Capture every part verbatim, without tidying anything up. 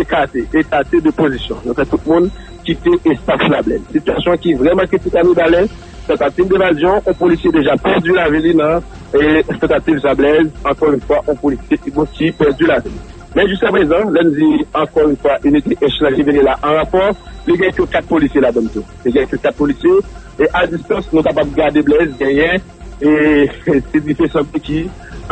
ekate, ekate de pozisyon. Yo fè tout moun kite espas la, Blaise. Sitiyasyon ki vrèman kritik a Mibalè. Tantativ devazyon, yon polisye deja pèdi lavi li nan e tantativ sa, Blaise. Ankò yon fwa, yon polisye ki pèdi lavi li. Men jiska prezan, lè n di ankò yon fwa, inite H lan ki vini la an ranfò, li gen ke kat polisye ladan l tou. Li gen ke kat polisye, e a distans, nou kapab gade, Blaise, genyen e ti dife sanble ki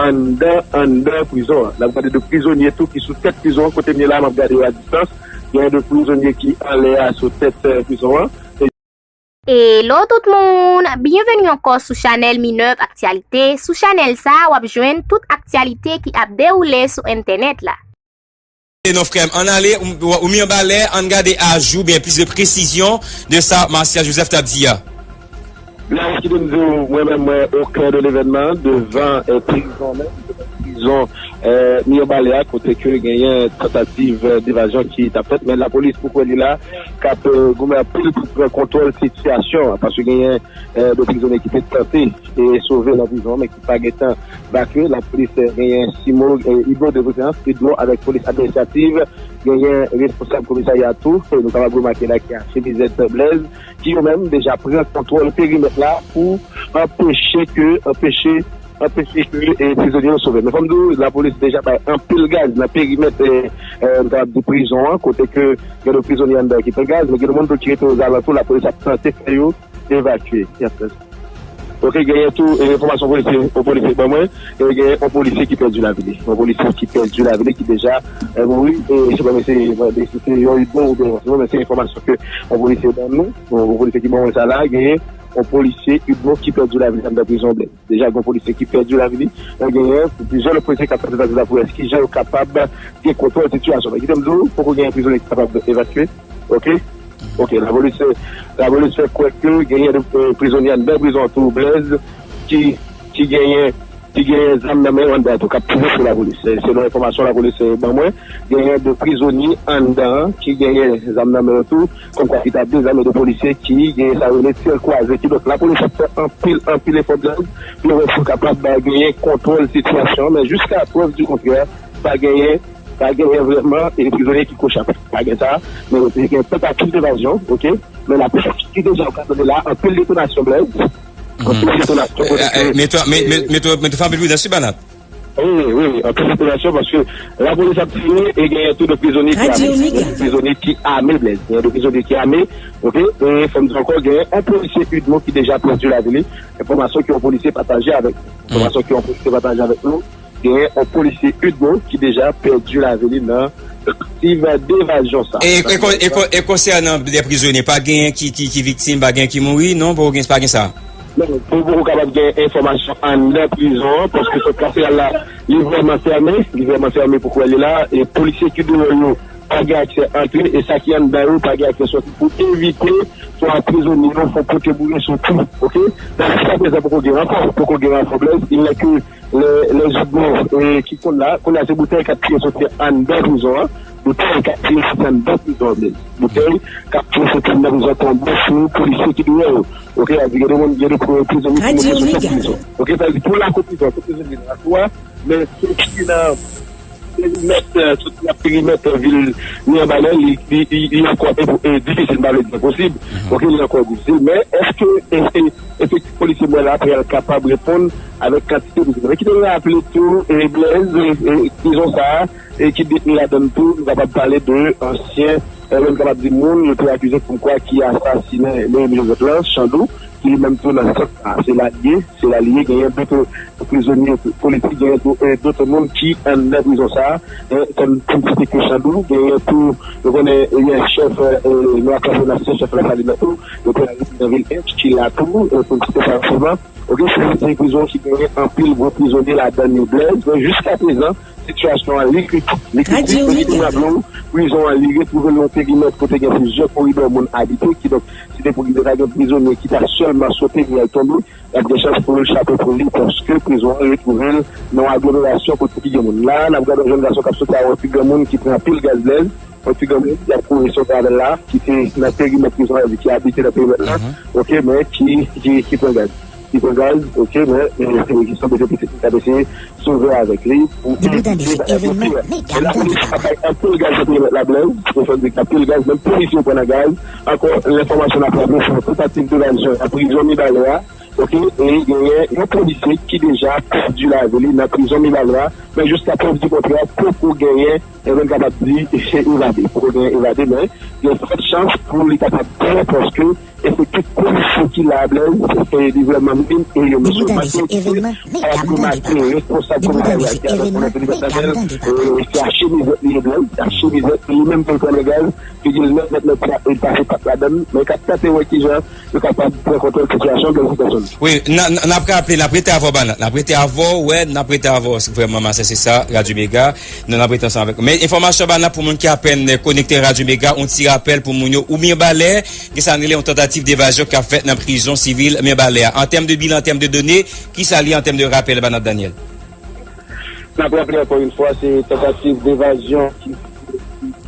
anndan, anndan prizon an. N ap gade de prizonye tou ki sou tèt prizon an. Kote m ye la, m ap gade yo a distans. Genyen de prizonye ki anlè a sou tèt, eh, prizon an. E Hello tout moun! Byenveni ankò sou chanèl Minerve Actualité. Sou chanèl sa a, w ap jwenn tout aktyalite ki ap dewoule sou entènèt la. E non, frè m, ann ale, ou, ou, ou Mibalè, ann gade ajou, byen plis de presizyon de sa Marcia Joseph t ap di a. Blaise, kite m di w, mwen menm, mwen, au cœur de l'événement, devan, eh, prizon menm, devan prizon, eh, Mibalè a, kote ke genyen tantativ, eh, devazyon ki t ap fèt, men lapolis poko li la, k ap, eh, goumen anpil pou pran kontwòl sitiyasyon an, paske genyen, eh, de prizonye ki te tante, eh, sove nan prizon an, men ki pa gentan vakye. Lapolis, eh, genyen Simo, eh, Ido de preferans, Ido avèk polis administrativ, genyen responsab komisarya tou, eh, nou kapab remake la ki a chemizèt Blaise, ki yo menm deja pran kontwòl perimèt la pou anpeche ke, anpeche, anpeche ke, eh, prizonye yo sove. Men fò m di w, lapolis deja bay anpil gaz nan perimèt, eh, eh, m kapab di prizon an, kote ke gen de prizonye anndan ki pran gaz, men gen de moun tou ki rete ozalantou, lapolis ap tante fè yo evakye. Y ap fè sa. Ok, genyen tou, eh, enfòmasyon polisye, yon polisye ban mwen, eh, genyen yon polisye ki pèdi lavi li. Yon polisye ki pèdi lavi li, ki deja, eh, mouri, e se pa mwen se, se yon idon oubyen se mwen, men se enfòmasyon ke yon polisye ban nou, yon, yon polisye ki ban mwen sa la, genyen yon polisye idon ki pèdi lavi li anndan prizon Blaise. Deja, gen yon polisye ki pèdi lavi li, eh, genyen plizyè lòt polisye k ap tante tante la pou wè kijan yo kapab gen kontwòl sitiyasyon. Men kite m di w, poko genyen prizonye ki kapab evakye. Ok? Ok, lapolis, lapolis fè kwè ke genyen de, eh, prizonye anndan prizon an tou, Blaise, ki, ki genyen, ki genyen zam nan men yo anndan tou, k ap tire sou lapolis. Se, selon enfòmasyon lapolis, eh, ban mwen, genyen de prizonye anndan an ki genyen zam nan men yo tou, kòmkwa ki t ap dezame de polisye ki genyen sa yo rele tir kwaze. Kidonk, lapolis ap fè anpil, anpil efò, Blaise, pou yo wè si yo kapab, eh, genyen kontwòl sitiyasyon an, men jiska prèv di kontrè, pa genyen, pa genyen vrèman, e, prizonye ki kochape. Pa gen sa, men gen tantativ evazyon, ok? Men lapolis ki deja, ou ka tande la, anpil detonasyon, Blaise. Anpil detonasyon, kote ke, eh, eh, mete, mete, mete, mete anpil pridans, wi, Banat. Wi, wi, wi, anpil detonasyon, paske lapolis ap tire, e genyen tou de prizonye ki ame. Genyen de prizonye ki ame, Blaise. Genyen de prizonye ki ame, ok? E fò m di ankò, genyen yon polisye idmo ki deja pèdi lavi li. Enfòmasyon ke yon polisye pataje avèk nou. Enfòmasyon ke yon polisye pataje avèk nou. Genyen yon polisye idmo ki deja pèdi lavi li nan tantativ devazyon sa. E, e, e, e konsènan de prizonye, pa genyen ki, ki, ki viktim, pa genyen ki mouri, non, pa gen, pa gen sa. Non, pou, pou ou kapab gen enfòmasyon anndan prizon an, paske sant kaseral la, li vrèman fèmen, li vrèman fèmen pou kwè li la, e polisye ki deyò yo pa gen aksè antre, e sa ki anndan yo pa gen aksè sòti pou evite swa prizonye yo fè pote boure sou tou, ok? Nan jiska prezan poko gen ranfò, poko gen ranfò Blaise, il n'est que les, les idmo, e, ki konn la, konn la se boutèy k ap tire soti anndan prizon an, boutèy k ap tire soti anndan prizon an, Blaise. Boutèy k ap tire soti anndan prizon tonbe sou polisye ki deyò yo. Ok, sa vle di gen de moun, gen de prizonye ki monte sou tèt prizon. Ok, sa vle di pou lakou prizon, tout prizonye nan lakou a, men soti nan perimèt, eh, soti nan perimèt, eh, vil Mibalè, li, li, li, li ankò enpo-, eh, difisil, m pa vle di enposib. Ok, li ankò difisil, men èske, eh, eh, efektif polisye mwen la pral kapab reponn avèk kantite prizonye? Men kite m raple tou, eh, Blaise, eh, eh, prizon sa a, e ki detni ladan l tou, nou kapab pale de ansyen, eh, menm kapab di moun yo te akize kòmkwa ki asasinen Moïse Joseph la, Chandou, ki li menm tou nan sant sa. Se la l ye, se la l ye. Genyen dòt prizonye politik, genyen dòt, eh, dòt moun ki anndan prizon sa. Eh, kòm pou m site ke Chandou, genyen tou, nou konnen, eh, chèf, eh, nou ap raple n ap se chèf Lasalin nan tou, yo te arete nan vil Ench, ki la tou, eh, pou m site sa sèlman. Ok, se, se prizon ki genyen anpil gwo prizonye ladan l yo, Blaise, men jiska prezan, sitiyasyon an li kritik. Li kritik, men kite m raple w, prizon an li retwouve l nan yon perimèt kote gen plizyè koridò moun abite, kidonk, si te pou gen, te ta gen prizonye ki ta sèlman sote li al tonbe, y ap gen chans pou l chape pou li, paske prizon an retwouve l nan yon aglomerasyon kote ki gen moun. La, n ap gade yon jèn gason k ap soti a yon ti granmoun ki pran anpil gaz, Blaise, yon ti granmoun ki ap kouri sou travèl la, ki te nan perimèt prizon an, ki abite nan perimèt la, ok, men ki, ki, ki pran gaz. ki pran gaz, oke, men, e, e, ki sanble se pitit li k ap eseye sove avèk li pou evite bagay yo pire. Men lapolis ap bay anpil gaz nan perimèt la, Blaise, se fò n di k anpil gaz, menm polisye yo pran nan gaz. Ankò, enfòmasyon n ap raple, se yon tantativ de evazyon nan prizon Mibalè a, oke, e genyen yon polisye ki deja pèdi lavi li nan prizon Mibalè a, men jiska prèv di kontrè, poko genyen, e, nou kapab di, evade, poko genyen evade, men gen fòt chans pou li kapab pran, paske efektif polisye ki la, Blaise, e li vrèman minm e yo mesye yo manke ekri, paske responsab komisarya ki avèk mwen nan Tribinal Nasyonal, e se a chemizèt li ye, Blaise, se a chemizèt li menm pou l pran nan gaz, figi l nèt, nèt, nèt, e pase pat ladann, men k ap tante wè kijan yo kapab pran kontwòl sitiyasyon, Blaise Peterson. Wi, n a, n a, n ap raple, n ap rete avè w, Bana, n ap rete avè w, wè, n ap rete avè w, vrèman, Masen, se sa, Radyo Mega, nou, n ap rete ansanm avèk ou. Men enfòmasyon, Bana, pou moun ki apèn konekte Radyo Mega, yon ti rapèl pou moun yo, ou Mibalè, gen sa n rele yon tantativ devazyon k ap fèt nan prizon sivil Mibalè a. An tèm de bilan, an tèm de done, ki sa l ye an tèm de rapèl, Bana Daniel? N ap raple ankò yon fwa, se tantativ devazyon ki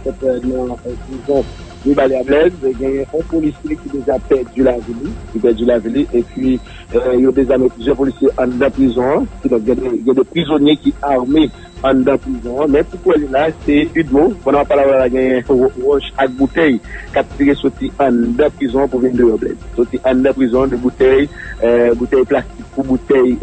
fèt nan, eh, prizon Mibalè a, Blaise. Genyen yon polisye ki deja pèdi lavi li, ki pèdi lavi li, epi, eh, yo dezame plizyè polisye anndan prizon an. Kidonk, gen de, gen de prizonye ki ame anndan prizon an. Men pou kwè li la, se Udmo. Pandan m ap pale avè w la, genyen wò-, wòch ak boutèy k ap tire soti anndan prizon an pou vin deyò, Blaise. Soti anndan prizon an, de boutèy, eh, boutèy plastik pou boutèy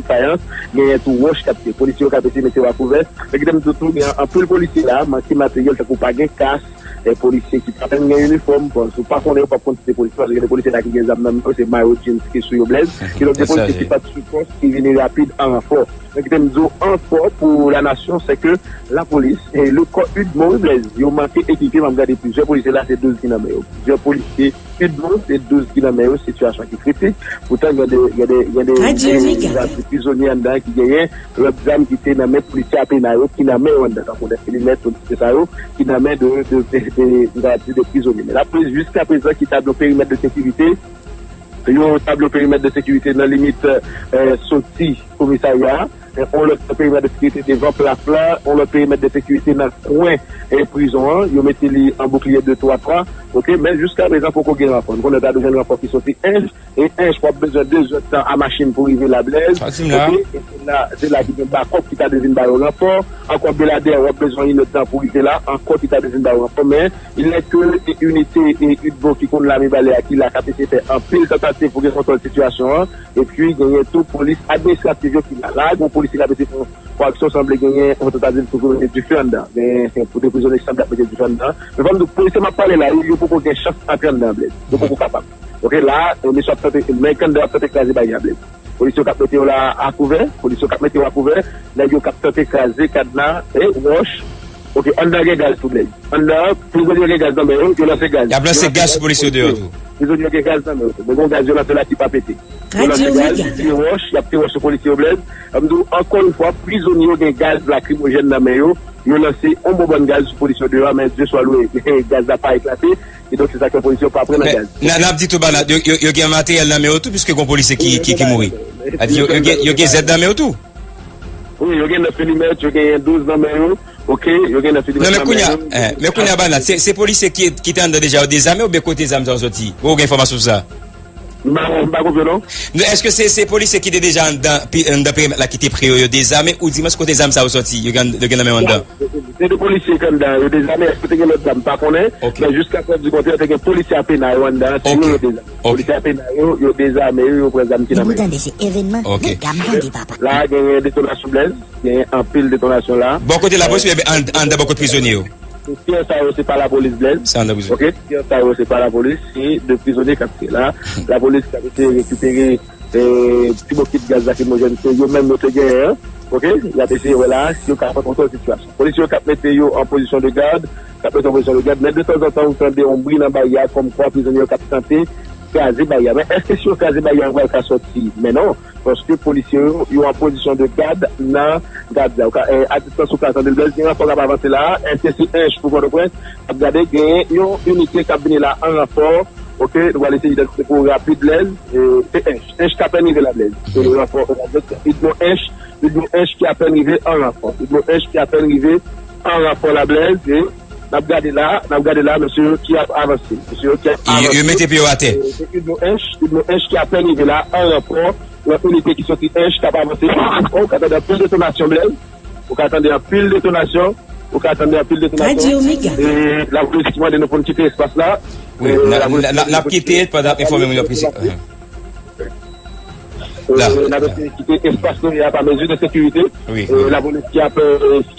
fayans, genyen tou wòch k ap tire. Polisye yo k ap eseye mete yo a kouvè. Men kite m di w tou, gen anpil polisye la, manke materyèl, tankou pa gen kas, e polisye ki pa menm gen inifòm, bon, si w pa konnen, yo p ap konn si se polisye, paske gen de polisye la ki gen zam nan men yo, se mayo jeans ki sou yo, Blaise. Kidonk, gen polisye ki pa t sou pòs, ki vini rapid an ranfò. Men kite m di w ankò pou lanasyon, se ke lapolis, e le kò Udmo, wi, Blaise, yo manke ekipe, m ap gade plizyè polisye la, se douz ki nan men yo. Plizyè polisye Udmo, se douz ki nan men yo, sitiyasyon ki kritik. Poutan, gen de, gen de, gen de, gen de prizonye anndan ki genyen lòt zam ki te nan men polisye Apena yo, ki nan men yo anndan, tankou de filimèt, tout sa yo, ki nan men de, de, de, de, de, de prizonye. Men lapolis, jiska prezan, ki tablo perimèt de sekirite, yon tablo perimèt de sekirite nan limit, eh, soti komisarya a, eh, yon lòt perimèt de sekirite devan plaf la, yon lòt perimèt de sekirite nan kwen, eh, prizon an, yo mete li an boukliye de twa twa, oke, men jiska prezan poko gen ranfò. Nou konnen ta dwe jwenn ranfò ki soti Ench, e Ench w ap bezwen de zèdtan a machin pou rive la, Blaise, oke, e se la, se la ki gen Bakòp ki ta dwe vin ba yo ranfò, ankò Beladè w ap bezwen inèdtan pou rive la, ankò ki ta dwe vin ba yo ranfò, men Lè ke e inite e Udmo ki konn lame balè a ki la k ap eseye fè anpil tantativ pou gen kontwòl sitiyasyon an, epi genyen tou polis administratif yo ki la. La, gen yon polisye k ap eseye fè yon aksyon, sanble genyen yon tantativ pou mete dife anndan. Genyen pou de prizonye ki sanble ap mete dife anndan. Men fò m di w, polisye m ap pale la, yo, yo poko gen chans antre anndan, Blaise. Yo poko kapab. Oke, la, e, mesye ap tante, nèg anndan ap tante kraze bagay la, Blaise. Polis yo k ap mete yo la akouvè, polis yo k ap mete yo akouvè, nèg yo k ap tante kraze kadna, e, wòch. Oke, anndan gen gaz tou, Blaise. Anndan, prizonye yo gen gaz nan men yo, yo lanse gaz. Y ap lanse gaz sou polis yo deyò tou. Prizonye yo gen gaz nan men yo tou. Men gen gaz yo lanse la ki pa pete. Yo lanse gaz, yo tire wòch, y ap tire wòch sou polisye yo, Blaise. An m di w, ankò yon fwa, prizonye yo gen gaz lakrimojèn nan men yo. Yo lanse yon bon bann gaz sou polis yo deyò, men Dye swa lwe, gaz la pa eklate. Kidonk, se sa k fè polisye yo pa pran nan gaz. N a, n ap di tou, Bana, yo, yo, yo gen materyèl nan men yo tou, piske gen polisye ki, ki, ki mouri. Yo gen, yo gen zèd nan men yo tou. Wi, yo gen nèf milimèt, yo gen douz nan men yo. Oke, yo gen nèf milimèt nan men yo. Non, men kounye a, eh, men kounye a, Bana, se, se polisye ki, ki te anndan deja, yo dezame oubyen kote zam sa yo soti? Ou gen enfòmasyon sou sa? M pa, m pa konprann, non. Non, èske se, se polisye ki te deja anndan, pi, anndan perimèt la ki te pre yo, yo dezame, oudimwens kote zam sa yo soti, yo gen, yo gen nan men yo anndan? Se de polisye k anndan, yo dezame. Èske te gen lòt zam? M pa konnen. Men jiska prèv di kontrè, te gen polisye Apena yo anndan, se yo yo dezame. Polisye Apena yo, yo dezame yo, yo pran zam ki nan men yo. Depi w tande se evènman, men gade, papa. La, genyen detonasyon, Blaise, genyen anpil detonasyon la. Bò kote lapolis oubyen an, anndan bò kote prizonye yo? Tiè sa yo, se pa lapolis, Blaise. Se anndan prizon. Oke, tiè sa yo, se pa lapolis, se de prizonye k ap tire la. Lapolis k ap eseye rekipere e, ti bokit gaz lakrimojèn, se yo menm yo te genyen an. Oke? Y ap eseye wè la si yo ka pran kontwòl sitiyasyon. Polisye yo k ap mete yo an pozisyon de gad, k ap mete yo an pozisyon de gad, men detanzantan, ou tande yon bri nan baryè a, kòmkwa prizonye yo k ap tante kraze baryè a. Men èske si yo kraze baryè a, yo pral ka sòti? Men non, paske polisye yo, yo an pozisyon de gad nan gad la. Ou ka, e, a distans, ou ka tande l, gen ranfò k ap avanse la. Èske se Ench pou Pòtoprens? Ap gade, genyen yon inite k ap vini la an ranfò. Oke, nou pral eseye idantifye pou w rapid, Blaise. E, se Ench. Ench k apèn rive la, Blaise. Se ranfò, Udmo Ench, Udmo Ench ki apèn rive an ranfò. Udmo Ench ki apèn rive an ranfò la, Blaise. E n ap gade la, n ap gade la, mesye yo ki ap avanse. Mesye yo ki ap avanse. Yo, yo mete pye yo atè. E, se Udmo Ench, Udmo Ench ki apèn rive la an ranfò. nan inite ki soti Ench k ap avanse. Ou ka tande anpil detonasyon, Blaise. Ou ka tande anpil detonasyon. Ou ka tande anpil detonasyon. E lapolis ki mande nou pou n kite espas la. Wi, n ap kite l pandan n ap enfòme moun yo plis. N ap eseye kite espas nou ye a pa mezi de sekirite. Lapolis ki ap, ki